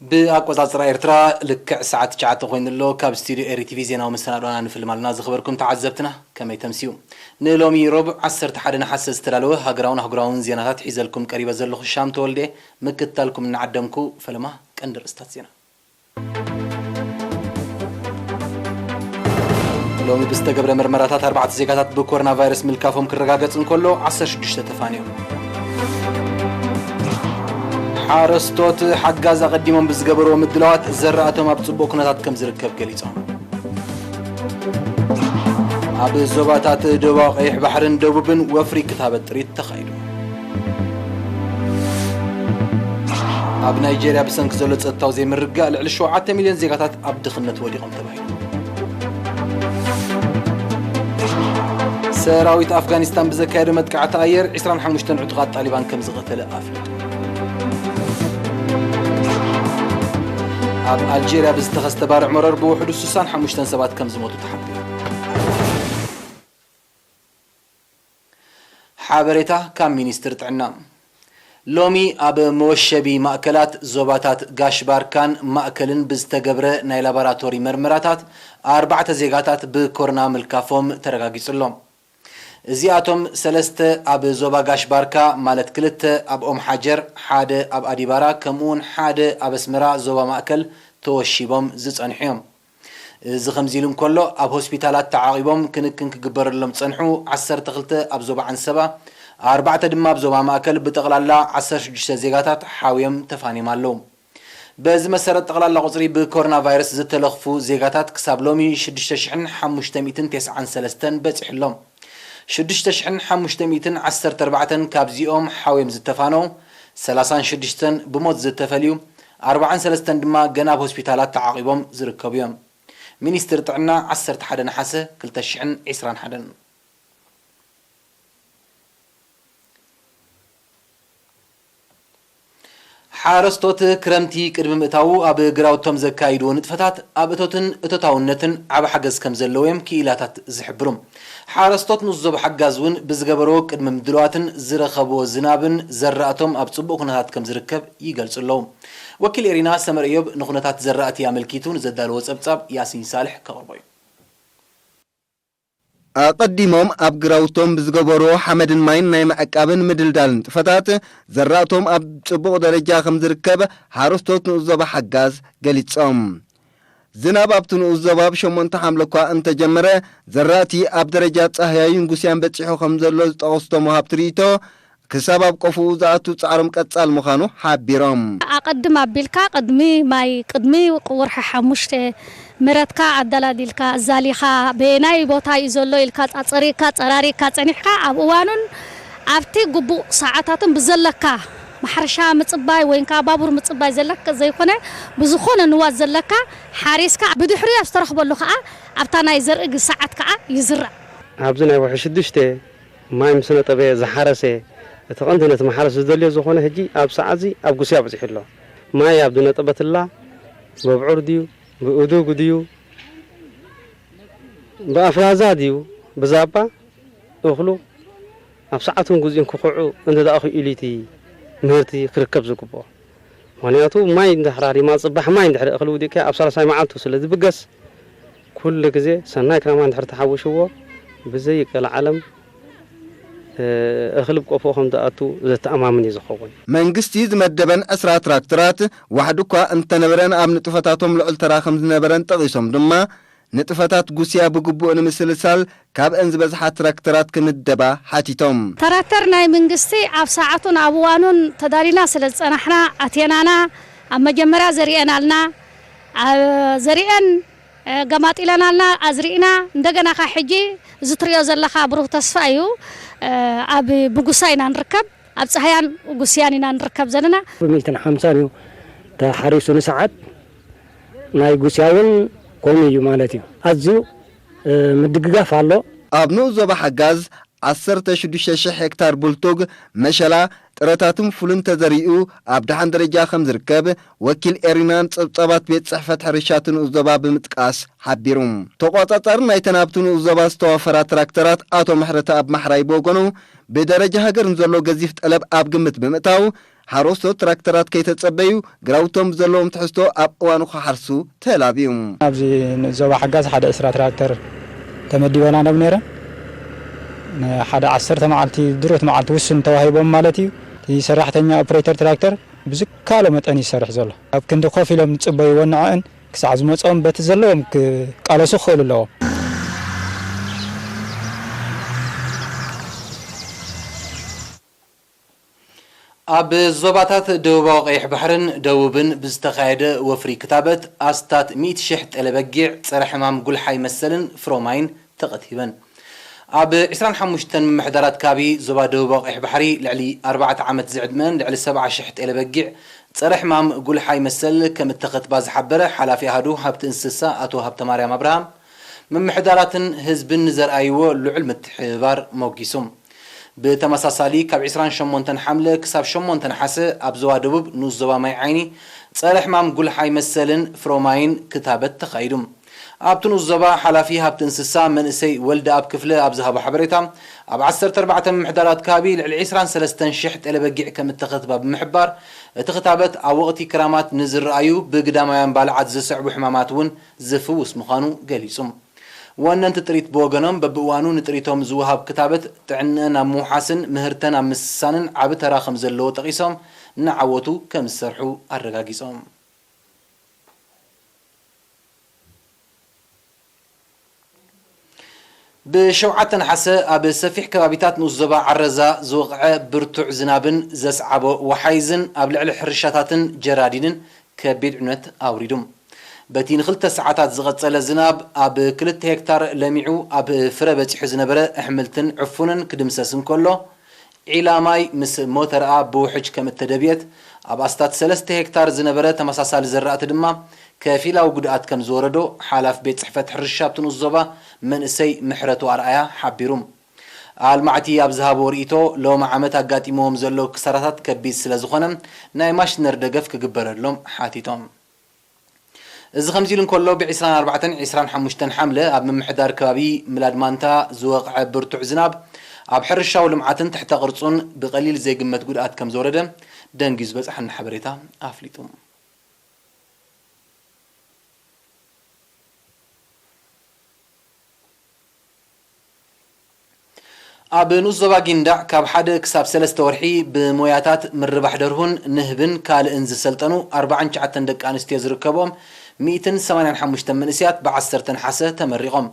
ብኣቆጻጽራ ኤርትራ ልክዕ ሰዓት ትሽዓተ ኮይኑ ኣሎ። ካብ ስቱድዮ ኤሪ ቲቪ ዜናዊ መሰናዶና ንፍልም ኣለና። ዝኸበርኩም ተዓዘብትና ከመይ ተምስዩ? ንሎሚ ሮብ ዓሰርተ ሓደ ነሓሰ ዝተዳለወ ሃገራውን ኣህጉራውን ዜናታት ሒዘልኩም ቀሪበ ዘለኹ ሻም ተወልደ ምክትታልኩም እናዓደምኩ ፈለማ ቀንዲ ርእስታት ዜና። ሎሚ ብዝተገብረ መርመራታት ኣርባዕተ ዜጋታት ብኮሮና ቫይረስ ምልካፎም ክረጋገጽ እንከሎ ዓሰርተ ሽዱሽተ ተፋንዮም። ሓረስቶት ሓጋዝ ኣቐዲሞም ብዝገበርዎ ምድላዋት ዘራእቶም ኣብ ጽቡቕ ኩነታት ከም ዝርከብ ገሊጾም። ኣብ ዞባታት ደቡባዊ ቀይሕ ባሕርን ደቡብን ወፍሪ ክታበት ጥሪት ተኻይዱ። ኣብ ናይጄርያ ብሰንኪ ዘሎ ጸጥታዊ ዘይምርግጋእ ልዕሊ ሸውዓተ ሚልዮን ዜጋታት ኣብ ድኽነት ወዲቖም ተባሂሉ። ሰራዊት ኣፍጋኒስታን ብዘካየዶ መጥቃዕቲ ኣየር ዕስራን ሓሙሽተን ዕጡቓት ጣሊባን ከም ዝቐተለ ኣፍሊጡ። ኣብ ኣልጄርያ ብዝተኸስተ ባርዕ መረር ብውሕዱ ስሳን ሓሙሽተን ሰባት ከም ዝሞቱ ተሓቢሩ። ሓበሬታ ካብ ሚኒስትሪ ጥዕና። ሎሚ ኣብ መወሸቢ ማእከላት ዞባታት ጋሽ ባርካን ማእከልን ብዝተገብረ ናይ ላቦራቶሪ መርመራታት ኣርባዕተ ዜጋታት ብኮሮና ምልካፎም ተረጋጊጹ ኣሎ። እዚኣቶም ሰለስተ ኣብ ዞባ ጋሽ ባርካ፣ ማለት ክልተ ኣብ ኦም ሓጀር፣ ሓደ ኣብ ኣዲባራ፣ ከምኡውን ሓደ ኣብ ኣስመራ ዞባ ማእከል ተወሺቦም ዝጸንሑ እዮም። እዚ ከምዚ ኢሉ እንከሎ፣ ኣብ ሆስፒታላት ተዓቒቦም ክንክን ክግበረሎም ዝጸንሑ ዓሰርተ ክልተ ኣብ ዞባ ዓንሰባ፣ ኣርባዕተ ድማ ኣብ ዞባ ማእከል፣ ብጠቕላላ ዓሰርተ ሽዱሽተ ዜጋታት ሓውዮም ተፋንዮም ኣለዉ። በዚ መሰረት፣ ጠቕላላ ቁጽሪ ብኮሮና ቫይረስ ዝተለኽፉ ዜጋታት ክሳብ ሎሚ ሽዱሽተ ሽሕን ሓሙሽተ ሚእትን ተስዓን ሰለስተን በጺሑ ኣሎ። ሽዱሽተ ሽሕን ሓሙሽተ ሚእትን ዓሰርተ ኣርባዕተን ካብዚኦም ሓውዮም ዝተፋነው፣ ሰላሳን ሽዱሽተን ብሞት ዝተፈልዩ፣ ኣርባዓን ሰለስተን ድማ ገና ኣብ ሆስፒታላት ተዓቒቦም ዝርከቡ እዮም። ሚኒስትሪ ጥዕና፣ ዓሰርተ ሓደ ነሓሰ ክልተ ሽሕን ዕስራን ሓደን። ሓረስቶት ክረምቲ ቅድሚ ምእታዉ ኣብ ግራውቶም ዘካይድዎ ንጥፈታት ኣብ እቶትን እቶታውነትን ዓቢ ሓገዝ ከም ዘለዎም ክኢላታት ዝሕብሩ። ሓረስቶት ንኡስ ዞባ ሓጋዝ እውን ብዝገበርዎ ቅድመ ምድላዋትን ዝረኸብዎ ዝናብን ዘራእቶም ኣብ ጽቡቕ ኩነታት ከም ዝርከብ ይገልጹ ኣለዉ። ወኪል ኤሪና ሰመር እዮብ ንኩነታት ዘራእቲ ኣመልኪቱ ንዘዳለዎ ጸብጻብ ያሲን ሳልሕ ከቕርቦ እዩ። ኣቐዲሞም ኣብ ግራውቶም ብዝገበርዎ ሓመድን ማይን ናይ ምዕቃብን ምድልዳልን ንጥፈታት ዘራእቶም ኣብ ጽቡቕ ደረጃ ከም ዝርከብ ሓረስቶት ንኡስ ዞባ ሓጋዝ ገሊጾም። ዝናብ ኣብቲ ንኡስ ዞባ ብ ሸሞንተ ሓምለ እኳ እንተጀመረ፣ ዘራእቲ ኣብ ደረጃ ጻህያይን ጉስያን በጺሑ ከም ዘሎ ዝጠቐሱ እቶም ወሃብቲ ርእይቶ፣ ክሳብ ኣብ ቆፎኡ ዝኣቱ ጻዕሮም ቀጻል ምዃኑ ሓቢሮም። ኣቐድም ኣቢልካ ቅድሚ ማይ፣ ቅድሚ ወርሒ ሓሙሽተ ምረትካ ኣደላዲልካ፣ ኣዛሊኻ፣ በየናይ ቦታ እዩ ዘሎ ኢልካ ጻጸሪካ፣ ጸራሪካ ጸኒሕካ፣ ኣብ እዋኑን ኣብቲ ግቡእ ሰዓታትን ብዘለካ ማሕረሻ ምጽባይ ወይን ከኣ ባቡር ምጽባይ ዘለካ ዘይኮነ፣ ብዝኾነ ንዋት ዘለካ ሓሪስካ፣ ብድሕሪኡ ኣብ ዝተረኽበሉ ከኣ ኣብታ ናይ ዘርኢ ሰዓት ከኣ ይዝራእ። ኣብዚ ናይ ወርሒ ሽዱሽተ ማይ ምስ ነጠበ ዝሓረሰ፣ እቲ ቀንዲ ነቲ ማሕረስ ዝደልዮ ዝኾነ ሕጂ ኣብ ሰዓትዚ ኣብ ጉስያ በጺሑ ኣሎ። ማይ ኣብ ዝነጠበትላ፣ ብኣብዑር ድዩ፣ ብእዱግ ድዩ፣ ብኣፍራዛ ድዩ፣ ብዛባ እኽሉ ኣብ ሰዓቱን ግዜኡን ክኹዑ እንተ ደኣ ኽኢሉ እቲ ምህርቲ ክርከብ ዝግብኦ። ምኽንያቱ ማይ እንድሕር ሃሪማ፣ ጽባሕ ማይ እንድሕር እኽሊ ውዲቕካ ኣብ ሳልሳይ መዓልቱ ስለ ዝብገስ፣ ኩሉ ግዜ ሰናይ ክረማ እንድሕር ተሓዊስዎ፣ ብዘይ ቀልዓለም፣ እ፣ እኽሊ ኣብ ቆፎ ከም ዝኣቱ ዘተኣማምን እዩ ዝኸውን። መንግስቲ ዝመደበን ዕስራ ትራክተራት ዋሕዲ እኳ እንተነበረን፣ ኣብ ንጥፈታቶም ልዑል ተራ ከም ዝነበረን ጠቒሶም ድማ፣ ንጥፈታት ጉስያ ብግቡእ ንምስልሳል ካብአን ዝበዝሓ ትራክተራት ክምደባ ሓቲቶም። ትራክተር ናይ መንግስቲ ኣብ ሰዓቱን ኣብ እዋኑን ተዳሊና ስለ ዝጸናሕና ኣትየናና። ኣብ መጀመርያ ዘሪአን ኣልና፣ ኣ-፣ ዘሪአን፣ እ፣ ገማጢለናልና፣ ኣዝሪእና። እንደገና ከኣ ሕጂ እዚ ትሪኦ ዘለኻ ብሩህ ተስፋ እዩ። እ፣ ኣብ ምጉሳይ ኢና ንርከብ። ኣብ ጻህያን ጉስያን ኢና ንርከብ ዘለና። ብሚእትን ሓምሳን እዩ ተሓሪሱ ንሰዓት። ናይ ጉስያ እውን ከምኡ እዩ ማለት እዩ። ኣዝዩ፣ እ፣ ምድግጋፍ ኣሎ። ኣብ ንኡስ ዞባ ሓጋዝ ዓሰርተ ሽዱሽተ ሽሕ ሄክታር ብልቱግ፣ መሸላ፣ ጥረታትን ፉልን ተዘሪኡ ኣብ ደሓን ደረጃ ከም ዝርከብ ወኪል ኤሪናን ጸብጻባት ቤት ጽሕፈት ሕርሻ እቲ ንኡስ ዞባ ብምጥቃስ ሓቢሩ። ተቖጻጻሪ ናይተን ኣብቲ ንኡስ ዞባ ዝተዋፈራ ትራክተራት ኣቶ ምሕረተኣብ ማሕራይ ብወገኑ፣ ብደረጃ ሃገር ንዘሎ ገዚፍ ጠለብ ኣብ ግምት ብምእታው፣ ሓረስቶት ትራክተራት ከይተጸበዩ ግራውቶም ብዘለዎም ትሕዝቶ ኣብ እዋኑ ክሓርሱ ተላብዩ። ኣብዚ ዞባ ሓጋዝ ሓደ ዕስራ ትራክተር ተመዲበና ነብ ነይረን። ንሓደ ዓሰርተ መዓልቲ፣ ድሩት መዓልቲ ውሱን ተዋሂቦም ማለት እዩ። እቲ ሰራሕተኛ ኦፕሬተር ትራክተር ብዝካሎ መጠን ይሰርሕ ዘሎ። ኣብ ክንዲ ኮፍ ኢሎም ዝጽበይዎ ንዕእን ክሳዕ ዝመጾም በቲ ዘለዎም ክቃለሱ ክኽእሉ ኣለዎም። ኣብ ዞባታት ደቡባዊ ቀይሕ ባሕርን ደቡብን ብዝተኻየደ ወፍሪ ክታበት ኣስታት ሚእቲ ሽሕ ጤለ በጊዕ ጸረ ሕማም ጉልሓይ መሰልን ፍሮማይን ተቐቲበን። ኣብ ዕስራን ሓሙሽተን ምምሕዳራት ካቢ ዞባ ደቡባዊ ቀይሕ ባሕሪ ልዕሊ ኣርባዕተ ዓመት ዝዕድመን ልዕሊ ሰብዓ ሽሕ ጤለ በጊዕ ጸረ ሕማም ጉልሓይ መሰል ከም እተኸትባ ዝሓበረ ሓላፊ ኣሃዱ ሃብቲ እንስሳ ኣቶ ሃብተማርያም ኣብርሃም፣ ምምሕዳራትን ህዝብን ንዘርኣይዎ ልዑል ምትሕብባር ሞጊሱ። ብተመሳሳሊ፣ ካብ ዕስራን ሸሞንተን ሓምለ ክሳብ ሸሞንተ ነሓሰ ኣብ ዞባ ደቡብ ንኡስ ዞባ ማይ ዓይኒ ጸረ ሕማም ጉልሓይ መሰልን ፍሮማይን ክታበት ተኻይዱ። ኣብቲ ንኡስ ዞባ ሓላፊ ሃብቲ እንስሳ መንእሰይ ወልደኣብ ክፍለ ኣብ ዝሃቦ ሓበሬታ፣ ኣብ ዓሰርተ ኣርባዕተ ምምሕዳራት ከባቢ ልዕሊ ዕስራን ሰለስተን ሽሕ ጤለ በጊዕ ከም እተኸትባ ብምሕባር፣ እቲ ክታበት ኣብ ወቕቲ ክራማት ንዝረኣዩ ብግዳማውያን ባልዓት ዝስዕቡ ሕማማት እውን ዝፍውስ ምዃኑ ገሊጹ። ወነንቲ ጥሪት ብወገኖም፣ በብእዋኑ ንጥሪቶም ዝወሃብ ክታበት ጥዕነአን ኣብ ምውሓስን ምህርተን ኣብ ምስሳንን ዓቢ ተራ ከም ዘለዎ ጠቒሶም፣ ንዓወቱ ከም ዝሰርሑ ኣረጋጊጾም። ብሸውዓተ ነሓሰ ኣብ ሰፊሕ ከባቢታት ንኡስ ዞባ ዓረዛ ዝወቕዐ ብርቱዕ ዝናብን ዘስዓቦ ወሓይዝን ኣብ ልዕሊ ሕርሻታትን ጀራዲንን ከቢድ ዕንወት ኣውሪዱ። በቲ ንኽልተ ሰዓታት ዝቐጸለ ዝናብ ኣብ ክልተ ሄክታር ለሚዑ ኣብ ፍረ በጺሑ ዝነበረ ኣሕምልትን ዕፉንን ክድምሰስ እንከሎ፣ ዒላ ማይ ምስ ሞተርኣ ብውሕጅ ከም እተደብየት፣ ኣብ ኣስታት ሰለስተ ሄክታር ዝነበረ ተመሳሳሊ ዘራእቲ ድማ ከፊላዊ ጉድኣት ከም ዝወረዶ ሓላፊ ቤት ጽሕፈት ሕርሻ ኣብቲ ንኡስ ዞባ መንእሰይ ምሕረቱ ኣርኣያ ሓቢሩ። ኣልማዕቲ ኣብ ዝሃብዎ ርእይቶ፣ ሎሚ ዓመት ኣጋጢምዎም ዘሎ ክሳራታት ከቢድ ስለ ዝኾነ፣ ናይ ማሽነር ደገፍ ክግበረሎም ሓቲቶም። እዚ ከምዚ ኢሉ እንከሎ፣ ብ ዕስራን ኣርባዕተን ዕስራን ሓሙሽተን ሓምለ ኣብ ምምሕዳር ከባቢ ምላድ ማንታ ዝወቕዐ ብርቱዕ ዝናብ፣ ኣብ ሕርሻዊ ልምዓትን ትሕተ ቅርጹን ብቐሊል ዘይግመት ጉድኣት ከም ዘውረደ ደንጊዩ ዝበጽሓና ሓበሬታ ኣፍሊጡ። ኣብ ንኡስ ዞባ ጊንዳዕ ካብ ሓደ ክሳብ ሰለስተ ወርሒ ብሞያታት ምርባሕ ደርሁን ንህብን ካልእን ዝሰልጠኑ ኣርባዓን ትሽዓተን ደቂ ኣንስትዮ ዝርከብኦም ሚእትን ሰማንያን ሓሙሽተን መንእሰያት ብዓሰርተ ነሓሰ ተመሪቖም።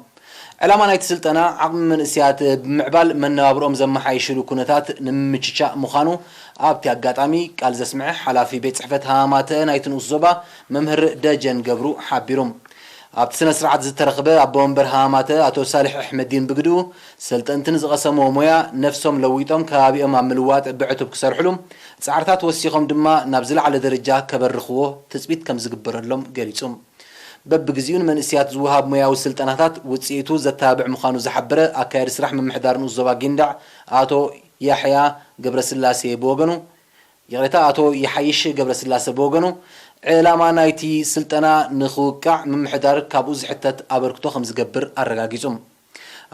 ዕላማ ናይቲ ስልጠና ዓቕሚ መንእሰያት ብምዕባል መነባብርኦም ዘመሓይሽሉ ኩነታት ንምምችቻእ ምዃኑ ኣብቲ ኣጋጣሚ ቃል ዘስምዐ ሓላፊ ቤት ጽሕፈት ሃማተ ናይቲ ንኡስ ዞባ መምህር ደጀን ገብሩ ሓቢሩ። ኣብቲ ስነ ስርዓት ዝተረኽበ ኣቦ ወንበር ሃማተ ኣቶ ሳልሕ ኣሕመዲን ብግድኡ፣ ሰልጠንቲ ንዝቐሰምዎ ሞያ ነፍሶም ለዊጦም ከባቢኦም ኣብ ምልዋጥ ብዕቱብ ክሰርሕሉ፣ ጻዕርታት ወሲኾም ድማ ናብ ዝለዓለ ደረጃ ከበርኽዎ ትጽቢት ከም ዝግበረሎም ገሊጹ። በብግዜኡ ንመንእሰያት ዝወሃብ ሞያዊ ስልጠናታት ውጽኢቱ ዘተባብዕ ምዃኑ ዝሓበረ ኣካያዲ ስራሕ ምምሕዳር ንኡስ ዞባ ጊንዳዕ ኣቶ ያሕያ ገብረስላሴ ብወገኑ፣ ይቕሬታ፣ ኣቶ ይሓይሽ ገብረስላሰ ብወገኑ፣ ዕላማ ናይቲ ስልጠና ንኽውቃዕ ምምሕዳር ካብኡ ዝሕተት ኣበርክቶ ከም ዝገብር ኣረጋጊጹ።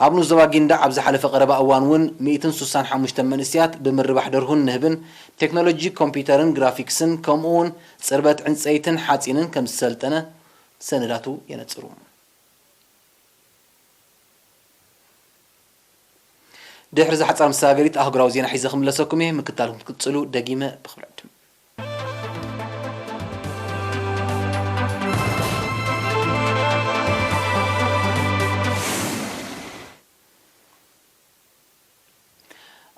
ኣብ ንኡስ ዞባ ጊንዳዕ ኣብ ዝሓለፈ ቀረባ እዋን እውን ሚእትን ስሳን ሓሙሽተን መንእሰያት ብምርባሕ ደርሁን ንህብን፣ ቴክኖሎጂ ኮምፒውተርን ግራፊክስን፣ ከምኡ እውን ጽርበት ዕንጸይትን ሓጺንን ከም ዝሰልጠነ ሰነዳቱ የነጽሩ። ድሕሪ እዛ ሓጻር መሰጋገሪት ኣህጉራዊ ዜና ሒዘ ክምለሰኩም እየ። ምክታልኩም ክትቅጽሉ ደጊመ ብኽብሪ ዕድም።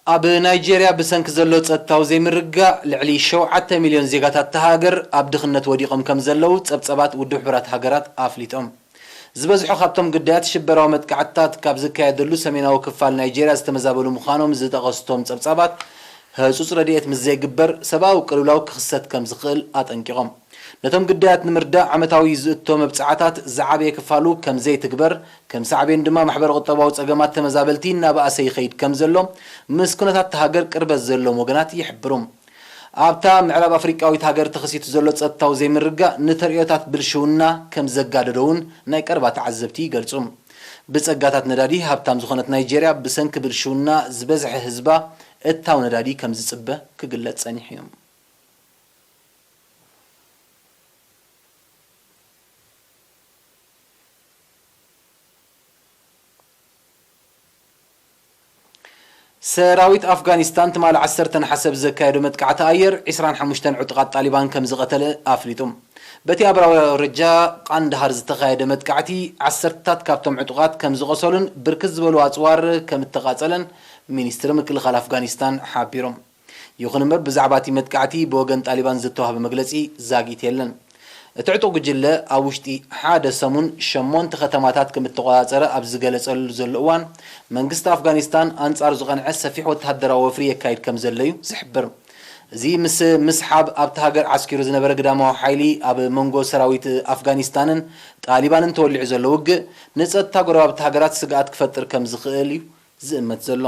ኣብ ናይጄርያ ብሰንኪ ዘሎ ጸጥታዊ ዘይምርግጋእ ልዕሊ ሸውዓተ ሚልዮን ዜጋታት እታ ሃገር ኣብ ድኽነት ወዲቖም ከም ዘለዉ ጸብጸባት ውድብ ሕቡራት ሃገራት ኣፍሊጦም። ዝበዝሑ ካብቶም ግዳያት ሽበራዊ መጥቃዕትታት ካብ ዝካየደሉ ሰሜናዊ ክፋል ናይጄርያ ዝተመዛበሉ ምዃኖም ዝጠቐሱ እቶም ጸብጻባት፣ ህጹጽ ረድኤት ምስ ዘይግበር ሰብኣዊ ቅልውላው ክኽሰት ከም ዝኽእል ኣጠንቂቖም። ነቶም ግዳያት ንምርዳእ ዓመታዊ ዝእቶ መብጽዓታት ዝዓበየ ክፋሉ ከም ዘይትግበር፣ ከም ሳዕቤን ድማ ማሕበረ ቁጠባዊ ጸገማት ተመዛበልቲ እናበኣሰ ይኸይድ ከም ዘሎ ምስ ኩነታት እታ ሃገር ቅርበት ዘለዎም ወገናት ይሕብሩ። ኣብታ ምዕራብ ኣፍሪቃዊት ሃገር ተኸሲቱ ዘሎ ጸጥታዊ ዘይምርግጋእ ንተርእዮታት ብልሽውና ከም ዘጋደዶ እውን ናይ ቀረባ ተዓዘብቲ ይገልጹ። ብጸጋታት ነዳዲ ሃብታም ዝኾነት ናይጄርያ ብሰንኪ ብልሽውና ዝበዝሐ ህዝባ እታው ነዳዲ ከም ዝጽበ ክግለጽ ጸኒሑ እዩ። ሰራዊት ኣፍጋኒስታን ትማሊ ዓሰርተ ነሓሰ ብዘካየዶ መጥቃዕቲ ኣየር፣ ዕስራን ሓሙሽተን ዕጡቓት ጣሊባን ከም ዝቐተለ ኣፍሊጡ። በቲ ኣብ ኣውራጃ ቃንዳሃር ዝተኻየደ መጥቃዕቲ፣ ዓሰርተታት ካብቶም ዕጡቓት ከም ዝቖሰሉን ብርክት ዝበሉ ኣጽዋር ከም እተቓጸለን ሚኒስትሪ ምክልኻል ኣፍጋኒስታን ሓቢሮም። ይኹን እምበር፣ ብዛዕባ እቲ መጥቃዕቲ ብወገን ጣሊባን ዝተዋህበ መግለጺ ዛጊት የለን። እቲ ዕጡቕ ጉጅለ ኣብ ውሽጢ ሓደ ሰሙን ሸሞንተ ከተማታት ከም እተቖጻጸረ ኣብ ዝገለጸሉ ዘሎ እዋን፣ መንግስቲ ኣፍጋኒስታን ኣንጻር ዝቐንዐ ሰፊሕ ወተሃደራዊ ወፍሪ የካይድ ከም ዘሎ እዩ ዝሕብር። እዚ ምስ ምስሓብ ኣብታ ሃገር ዓስኪሩ ዝነበረ ግዳማዊ ሓይሊ፣ ኣብ መንጎ ሰራዊት ኣፍጋኒስታንን ጣሊባንን ተወሊዑ ዘሎ ውግእ፣ ንጸጥታ ጎረባብቲ ሃገራት ስግኣት ክፈጥር ከም ዝኽእል እዩ ዝእመት ዘሎ።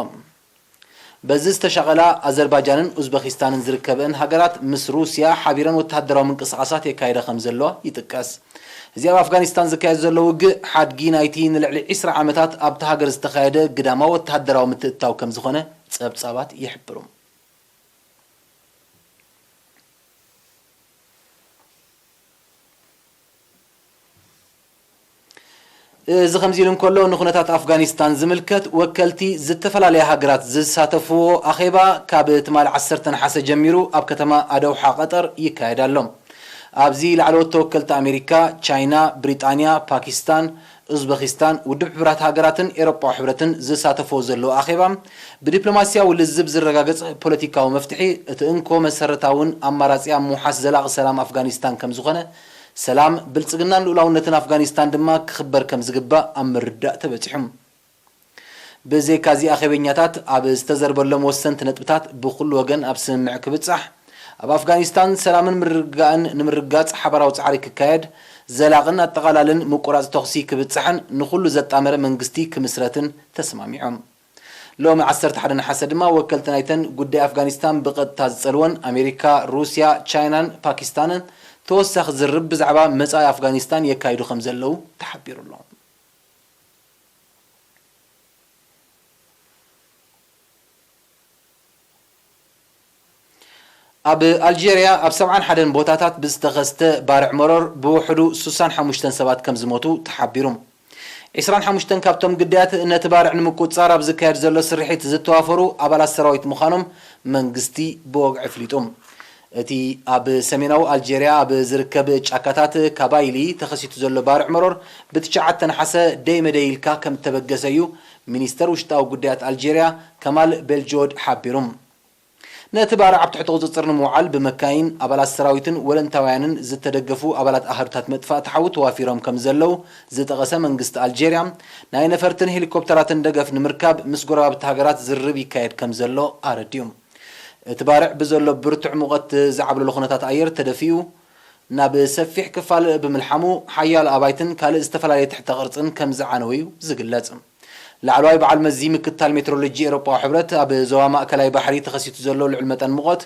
በዚ ዝተሻቐላ ኣዘርባጃንን ኡዝበኪስታንን ዝርከበእን ሃገራት፣ ምስ ሩስያ ሓቢረን ወተሃደራዊ ምንቅስቓሳት የካይዳ ከም ዘለዋ ይጥቀስ። እዚ ኣብ ኣፍጋኒስታን ዝካየድ ዘሎ ውግእ፣ ሓድጊ ናይቲ ንልዕሊ ዕስራ ዓመታት ኣብታ ሃገር ዝተኻየደ ግዳማዊ ወተሃደራዊ ምትእትታው ከም ዝኾነ ጸብጻባት ይሕብሩ። እዚ ከምዚ ኢሉ እንከሎ፣ ንኩነታት ኣፍጋኒስታን ዝምልከት ወከልቲ ዝተፈላለያ ሃገራት ዝሳተፍዎ ኣኼባ፣ ካብ ትማሊ ዓሰርተ ነሓሰ ጀሚሩ ኣብ ከተማ ኣደውሓ ቀጠር ይካየድ ኣሎ። ኣብዚ ላዕለዎት ተወከልቲ ኣሜሪካ፣ ቻይና፣ ብሪጣንያ፣ ፓኪስታን፣ ኡዝበኪስታን፣ ውድብ ሕቡራት ሃገራትን ኤውሮጳዊ ሕብረትን ዝሳተፍዎ ዘለዉ ኣኼባ፣ ብዲፕሎማስያዊ ልዝብ ዝረጋገጽ ፖለቲካዊ መፍትሒ፣ እቲ እንኮ መሰረታውን ኣማራጺ ኣብ ምውሓስ ዘላቒ ሰላም ኣፍጋኒስታን ከም ዝኾነ፣ ሰላም፣ ብልጽግናን ልኡላውነትን ኣፍጋኒስታን ድማ ክኽበር ከም ዝግባእ ኣብ ምርዳእ ተበጺሑ። ብዘይካዚ፣ ኣኼበኛታት ኣብ ዝተዘርበሎም ወሰንቲ ነጥብታት ብኹሉ ወገን ኣብ ስምምዕ ክብጻሕ፣ ኣብ ኣፍጋኒስታን ሰላምን ምርግጋእን ንምርግጋጽ ሓባራዊ ጻዕሪ ክካየድ፣ ዘላቕን ኣጠቓላልን ምቁራጽ ተኹሲ ክብጻሕን ንኹሉ ዘጣመረ መንግስቲ ክምስረትን ተስማሚዖም። ሎሚ ዓሰርተ ሓደ ነሓሰ ድማ ወከልቲ ናይተን ጉዳይ ኣፍጋኒስታን ብቐጥታ ዝጸልወን ኣሜሪካ፣ ሩስያ፣ ቻይናን ፓኪስታንን ተወሳኺ ዝርርብ ብዛዕባ መጻኢ ኣፍጋኒስታን የካይዱ ከም ዘለዉ ተሓቢሩ ኣሎ። ኣብ ኣልጀርያ ኣብ ሰብዓን ሓደን ቦታታት ብዝተኸስተ ባርዕ መሮር ብውሕዱ ስሳን ሓሙሽተን ሰባት ከም ዝሞቱ ተሓቢሩ። ዕስራን ሓሙሽተን ካብቶም ግዳያት ነቲ ባርዕ ንምቁጽጻር ኣብ ዝካየድ ዘሎ ስርሒት ዝተዋፈሩ ኣባላት ሰራዊት ምዃኖም መንግስቲ ብወግዒ ኣፍሊጡ። እቲ ኣብ ሰሜናዊ ኣልጀርያ ኣብ ዝርከብ ጫካታት ካባይሊ ተኸሲቱ ዘሎ ባርዕ መሮር፣ ብትሽዓተ ነሓሰ ደይ መደይ ኢልካ ከም እተበገሰ እዩ ሚኒስተር ውሽጣዊ ጉዳያት ኣልጀርያ ከማል ቤልጆድ ሓቢሩ። ነቲ ባርዕ ኣብ ትሕቲ ቁጽጽር ንምውዓል፣ ብመካይን፣ ኣባላት ሰራዊትን ወለንታውያንን ዝተደገፉ ኣባላት ኣሃዱታት መጥፋእቲ ሓዊ ተዋፊሮም ከም ዘለዉ ዝጠቐሰ መንግስቲ ኣልጀርያ፣ ናይ ነፈርትን ሄሊኮፕተራትን ደገፍ ንምርካብ ምስ ጎረባብቲ ሃገራት ዝርርብ ይካየድ ከም ዘሎ ኣረዲኡ። እቲ ባርዕ ብዘሎ ብርቱዕ ሙቐት ዝዓብለሎ ኩነታት ኣየር ተደፊኡ፣ ናብ ሰፊሕ ክፋል ብምልሓሙ፣ ሓያሎ ኣባይትን ካልእ ዝተፈላለየ ትሕተ ቅርጽን ከም ዝዓነወ እዩ ዝግለጽ። ላዕለዋይ በዓል መዚ ምክትታል ሜትሮሎጂ ኤውሮጳዊ ሕብረት፣ ኣብ ዞባ ማእከላይ ባሕሪ ተኸሲቱ ዘሎ ልዑል መጠን ሙቐት፣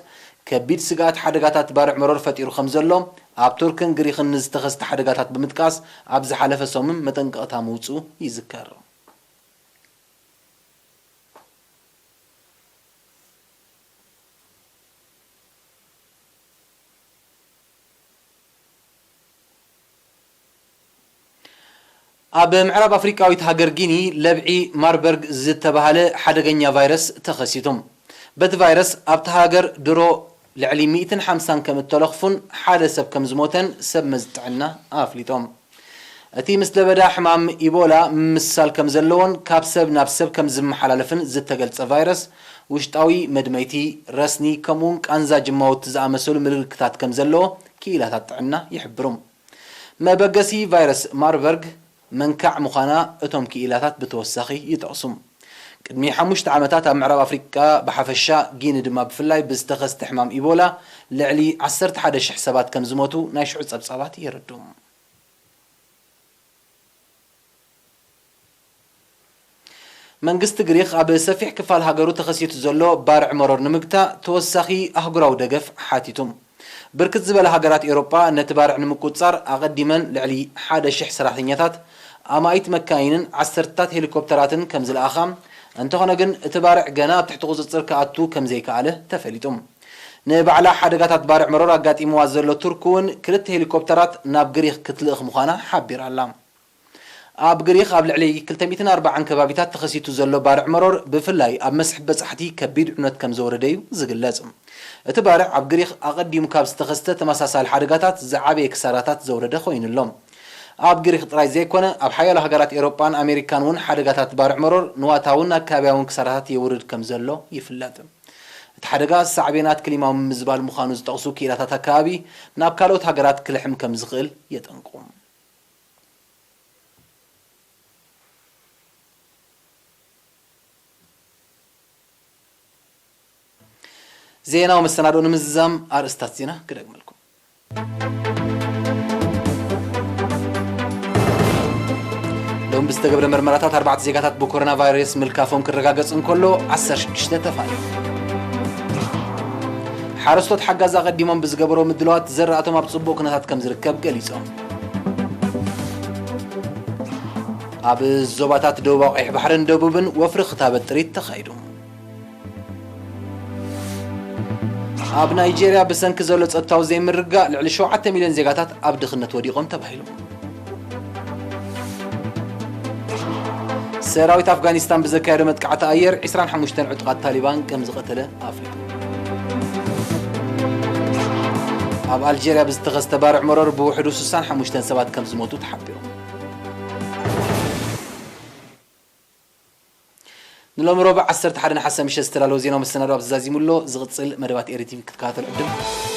ከቢድ ስግኣት ሓደጋታት ባርዕ መሮር ፈጢሩ ከም ዘሎ፣ ኣብ ቱርክን ግሪኽን ንዝተኸስተ ሓደጋታት ብምጥቃስ፣ ኣብ ዝሓለፈ ሰሙን መጠንቀቕታ ምውጽኡ ይዝከር። ኣብ ምዕራብ ኣፍሪቃዊት ሃገር ጊኒ፣ ለብዒ ማርበርግ ዝተባህለ ሓደገኛ ቫይረስ ተኸሲቱ። በቲ ቫይረስ ኣብቲ ሃገር ድሮ ልዕሊ ሚእትን ሓምሳን ከም እተለኽፉን ሓደ ሰብ ከም ዝሞተን ሰብ መዚ ጥዕና ኣፍሊጦም። እቲ ምስ ለበዳ ሕማም ኢቦላ ምምስሳል ከም ዘለዎን ካብ ሰብ ናብ ሰብ ከም ዝመሓላለፍን ዝተገልጸ ቫይረስ፣ ውሽጣዊ መድመይቲ፣ ረስኒ፣ ከምኡውን ቃንዛ ጅማውቲ ዝኣመሰሉ ምልክታት ከም ዘለዎ ክኢላታት ጥዕና ይሕብሩ። መበገሲ ቫይረስ ማርበርግ መንካዕ ምዃና እቶም ክኢላታት ብተወሳኺ ይጠቕሱ። ቅድሚ ሓሙሽተ ዓመታት ኣብ ምዕራብ ኣፍሪቃ ብሓፈሻ፣ ጊኒ ድማ ብፍላይ ብዝተኸስተ ሕማም ኢቦላ ልዕሊ ዓሰርተ ሓደ ሽሕ ሰባት ከም ዝሞቱ ናይ ሽዑ ጸብጻባት የረድኡ። መንግስቲ ግሪኽ ኣብ ሰፊሕ ክፋል ሃገሩ ተኸሲቱ ዘሎ ባርዕ መሮር ንምግታእ ተወሳኺ ኣህጉራዊ ደገፍ ሓቲቱ። ብርክት ዝበላ ሃገራት ኤውሮጳ ነቲ ባርዕ ንምቁጽጻር ኣቐዲመን ልዕሊ ሓደ ሽሕ ሰራሕተኛታት፣ ኣማኢት መካይንን ዓሰርተታት ሄሊኮፕተራትን ከም ዝለኣኻ፣ እንተኾነ ግን እቲ ባርዕ ገና ኣብ ትሕቲ ቁጽጽር ክኣቱ ከም ዘይከኣለ ተፈሊጡ። ንባዕላ ሓደጋታት ባርዕ መሮር ኣጋጢምዋ ዘሎ ቱርክ እውን ክልተ ሄሊኮፕተራት ናብ ግሪኽ ክትልእኽ ምዃና ሓቢራ ኣላ። ኣብ ግሪኽ ኣብ ልዕሊ ክልተ ሚእትን ኣርባዓን ከባቢታት ተኸሲቱ ዘሎ ባርዕ መሮር ብፍላይ ኣብ መስሕብ በጻሕቲ ከቢድ ዕንወት ከም ዘወረደ እዩ ዝግለጽ። እቲ ባርዕ ኣብ ግሪኽ ኣቐዲሙ ካብ ዝተኸስተ ተመሳሳሊ ሓደጋታት ዝዓበየ ክሳራታት ዘውረደ ኮይኑ ኣሎ። ኣብ ግሪኽ ጥራይ ዘይኮነ ኣብ ሓያሎ ሃገራት ኤውሮጳን ኣሜሪካን እውን ሓደጋታት ባርዕ መሮር ንዋታውን ኣከባቢያውን ክሳራታት የውርድ ከም ዘሎ ይፍለጥ። እቲ ሓደጋ ሳዕቤናት ክሊማዊ ምምዝባል ምዃኑ ዝጠቕሱ ክኢላታት ኣከባቢ ናብ ካልኦት ሃገራት ክልሕም ከም ዝኽእል የጠንቅቑ። ዜናዊ መሰናዶ ንምዝዛም ኣርእስታት ዜና ክደግመልኩም። ሎም ብዝተገብረ መርመራታት ኣርባዕተ ዜጋታት ብኮሮና ቫይረስ ምልካፎም ክረጋገጽ እንከሎ ዓሰርተ ሽዱሽተ ተፋልዮም። ሓረስቶት ሓጋዝ ኣቐዲሞም ብዝገበሮ ምድለዋት ዘራእቶም ኣብ ጽቡቕ ኩነታት ከም ዝርከብ ገሊጾም። ኣብ ዞባታት ደቡባዊ ቀይሕ ባሕርን ደቡብን ወፍሪ ክታበት ጥሪት ተኻይዱ። ኣብ ናይጄርያ ብሰንኪ ዘሎ ጸጥታዊ ዘይምርግጋእ ልዕሊ ሸውዓተ ሚልዮን ዜጋታት ኣብ ድኽነት ወዲቖም ተባሂሉ። ሰራዊት ኣፍጋኒስታን ብዘካየዶ መጥቃዕቲ ኣየር ዒስራን ሓሙሽተን ዕጡቓት ታሊባን ከም ዝቐተለ ኣፍሊጡ። ኣብ ኣልጀርያ ብዝተኸስተ ባርዕ መሮር ብውሕዱ ስሳን ሓሙሽተን ሰባት ከም ዝሞቱ ተሓቢሩ። ንሎሚ ረቡዕ ዓሰርተ ሓደ ነሓሰ ምሸት ዝተዳለወ ዜናዊ መሰናዶ ኣብዚ ዛዚሙ ኣሎ። ዝቕጽል መደባት ኤሪ ቲቪ ክትከታተሉ ዕድል።